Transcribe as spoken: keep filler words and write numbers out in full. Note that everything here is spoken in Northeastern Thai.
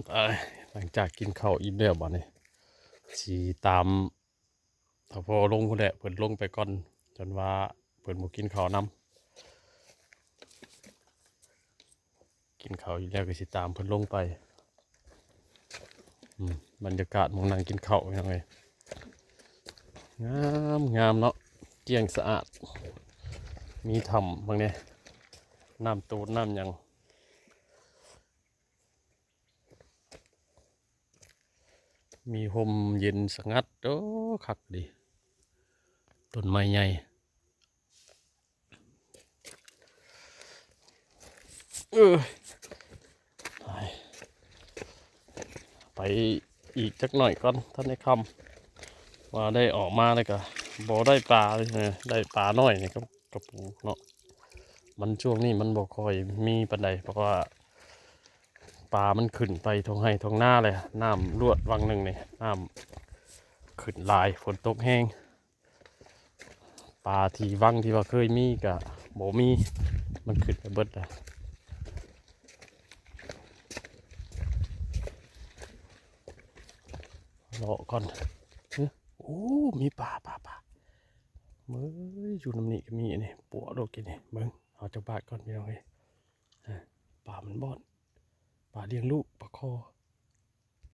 ไป หลังจากกินข้าวอิ่มแล้วบัดนี้ สิตาม ถ้าพ่อลงพู้นแหละ เพิ่นลงไปก่อน จนว่าเพิ่นบ่กินข้าวนำ กินข้าวอีกแล้วก็สิตามเพิ่นลงไป อืม บรรยากาศหม่องนั่งกินข้าวพี่น้องเอ้ย งามงามเนาะ เกลี้ยงสะอาด มีถ้ำบางเนี่ย น้ำตูนน้ำหยัง มีฮ่มเย็นสงัด โอ้ คักดี ต้นไม้ใหญ่ เออ ไป ไปอีกจักหน่อยก่อน ท่านในคำ ว่าได้ออกมาแล้วก็บ่ได้ปลาเลยนะ ได้ปลาน้อยนี่ก็กระปูเนาะ มันช่วงนี้มันบ่ค่อยมีปานใด เพราะว่าปลามันขึ้นไปท่งไฮ่ท่งนาเลย น้ำลวดวังหนึ่งนี่ น้ำขึ้นหลาย ฝนตกแฮง ปลาที่วังที่ว่าเคยมีก็บ่มี มันขึ้นไปเบิดแล้ว เลาะก่อน เอ้อ โอ้ มีปลา ปลา ปลา เอ้ย อยู่น้ำนี่ก็มีอันนี้ ปัวโลกกินนี่ เบิ่ง เอาจักบาทก่อนพี่น้องเอ้ย อ่ะ ปลามันบ่อน ปลาเลี้ยงลูก ปลาคอ